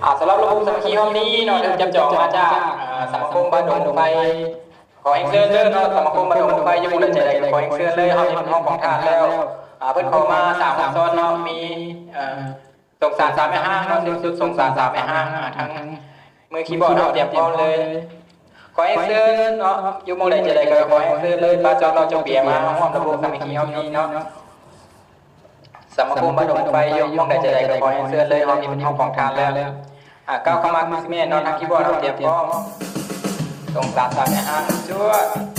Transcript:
ອ່າ ສຳລັບລຳວົງສາມັກຄີຮອບນີ້ເນາະ ຖືກຈັບຈອງມາຈາກ ອ່າ ສະມາຄົມບ້ານດົງໄຟ. ຂໍແຮງເຊີນເດີເນາະ ສະມາຄົມບ້ານດົງໄຟ ຢູ່ໝ່ອງໃດຈະໃດກໍຂໍແຮງເຊີນເລີຍ. ເຮົາເຮັດເປັນຫ້ອງຂອງທ່ານແລ້ວ. ອ່າ ເພິ່ນຂໍມາສາມຫ້ອງຊ້ອນເນາະ ມີ ເອີ ສົງສານສາມແມ່ຮ້າງເນາະ ສິ້ນສຸດສົງສານສາມແມ່ຮ້າງ. ອ່າ ທາງມືຄີບອດເຮົາຕຽມພ້ອມເລີຍ. ຂໍແຮງເຊີນເນາະ ຢູ່ໝ່ອງໃດຈະໃດກໍຂໍແຮງເຊີນເລີຍ. ປ້າຈອມເຫຼົ້າຈອກເບຍມາຮ່ວມລຳວົງສາມັກຄີຮອບນີ້ເນາະ. ສະມາຄົມບ້ານດົງໄຟ ຢູ່ໝ່ອງໃດຈະໃດກໍຂໍແຮງເຊີນເລີຍ. ເຮົາເຮັດເປັນຫ້ອງຂອງທ່ານແລ້ວ. ອ່າ ກ້າວເຂົ້າມາຄືຊິແມ່ນເນາະ ທາງຄີບອດເຮົາຕຽມພ້ອມ. ສົງສານສາມແມ່ຮ້າງ ຈວດ.